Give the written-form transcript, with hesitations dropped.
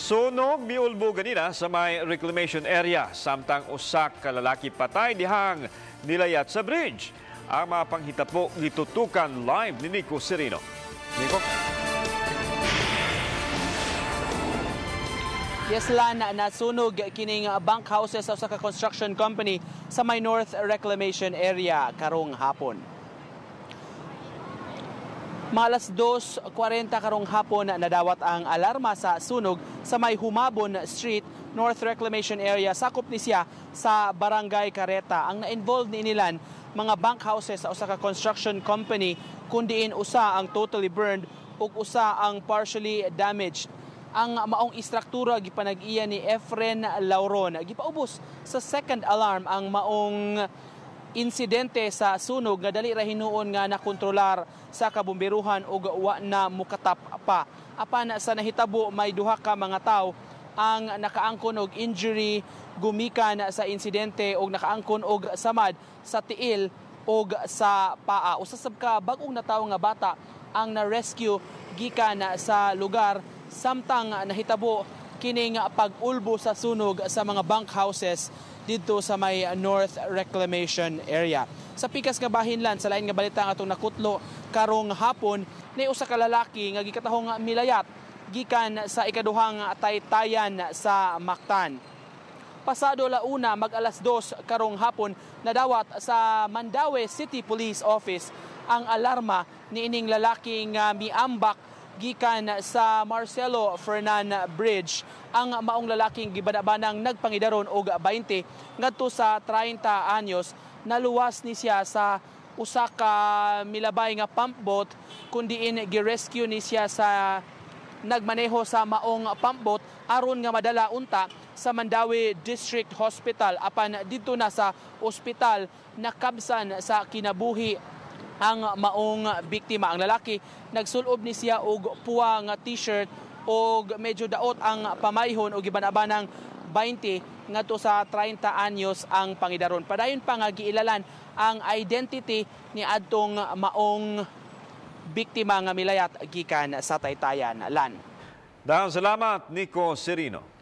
Sunog miulbo ganina sa may reclamation area samtang usa ka lalaki patay dihang nilayat sa bridge. Ang mga panghitabo gitutukan live ni Nico Serino. Nico? Yes, Lan, nasunog kining bunk houses sa usa ka construction company sa may North Reclamation Area karong hapon. Malas 2:40 karong hapon nadawat ang alarma sa sunog sa may Humabon Street, North Reclamation Area. Sakop ni siya sa Barangay Careta. Ang na-involved ni inilan mga bunk houses sa usa ka construction company kundiin usa ang totally burned ug usa ang partially damaged. Ang maong istruktura gipanag-iya ni Efren Lauron. Gipaubos sa second alarm ang maong insidente sa sunog nga dali ra hinuon nga nakontrolar sa kabomberuhan ug wa na mukatap pa. Apan sa nahitabo, may duha ka mga tawo ang nakaangkon og injury gumikan sa insidente og nakaangkon og samad sa tiil og sa paa. Usa sab ka bag-ong natawo nga bata ang na-rescue gikan sa lugar samtang nahitabo kining pag-ulbo sa sunog sa mga bunk houses didto sa may North Reclamation Area. Sa pikas nga bahin, Lan, sa lain nga balita nga atong nakutlo karong hapon, ni usa ka lalaki nga gikatahong milayat gikan sa ikaduhang taytayan sa Mactan. Pasado 1:00 mag 2:00 karong hapon nadawat sa Mandaue City Police Office ang alarma ni ining lalaki nga miambak gikan sa Marcelo Fernan Bridge. Ang maong lalaking gibanabanang nagpangidaron og 20 ngadto sa 30 anyos, naluwas ni siya sa usa ka milabay nga pump boat kundiin gi-rescue ni siya sa nagmaneho sa maong pump boat aron nga madala unta sa Mandaue District Hospital. Apan didto na sa ospital nakabsan sa kinabuhi ang maong biktima. Ang lalaki nagsulob ni siya og puwa nga t-shirt og medyo daot ang pamayhon og gibanabanang 20 ngadto sa 30 anyos ang pangidaron. Padayon pa nga giilalan ang identity ni adtong maong biktima nga milayat gikan sa taytayan. Lan. Daghang salamat, Nico Serino.